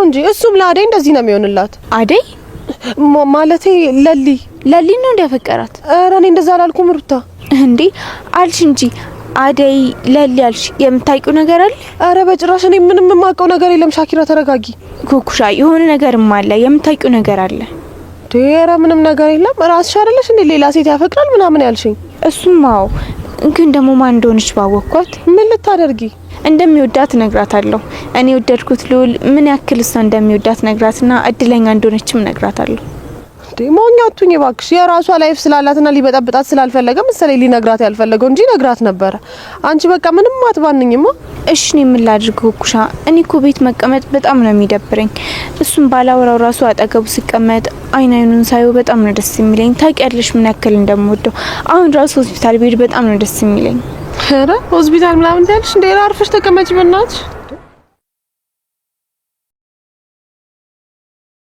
እንጂ እሱም ለአደይ እንደዚህ ነው የሚሆንላት። አደይ ማለቴ ለሊ ለሊ ነው እንዲያፈቀራት። ኧረ እኔ እንደዛ አላልኩም ሩታ። እንዴ አልሽ እንጂ አደይ ለሊ አልሽ። የምታውቂው ነገር አለ? ኧረ በጭራሽ እኔ ምንም የማውቀው ነገር የለም። ሻኪራ ተረጋጊ። ኩኩሻ የሆነ ነገርም አለ፣ የምታውቂው ነገር አለ። ኧረ ምንም ነገር የለም። ራስሽ አይደለሽ እንዴ ሌላ ሴት ያፈቅራል ምናምን ያልሽኝ? እሱም አዎ። ግን ደግሞ ማን እንደሆነች ባወቅኳት። ምን ልታደርጊ? እንደሚወዳት እነግራታለሁ። እኔ የወደድኩት ልዑል ምን ያክል እሷ እንደሚወዳት ነግራትና እድለኛ እንደሆነችም እነግራታለሁ። እንዴ ሞኝ አትሁኝ እባክሽ። የራሷ life ስላላትና ሊበጠብጣት ስላልፈለገ መሰለኝ ሊነግራት ያልፈለገው እንጂ ነግራት ነበረ። አንቺ በቃ ምንም አትባንኝማ። እሺ እኔ ምን ላድርግ ኩኩሻ? እኔ እኮ ቤት መቀመጥ በጣም ነው የሚደብረኝ። እሱም ባላወራው ራሱ አጠገቡ ስቀመጥ አይን አይኑን ሳየው በጣም ነው ደስ የሚለኝ። ታውቂያለሽ ምን ያክል እንደምወደው። አሁን ራሱ ሆስፒታል ብሄድ በጣም ነው ደስ የሚለኝ። ኧረ ሆስፒታል ምናምን ትያለሽ እንዴ? አርፈሽ ተቀመጪ በእናትሽ።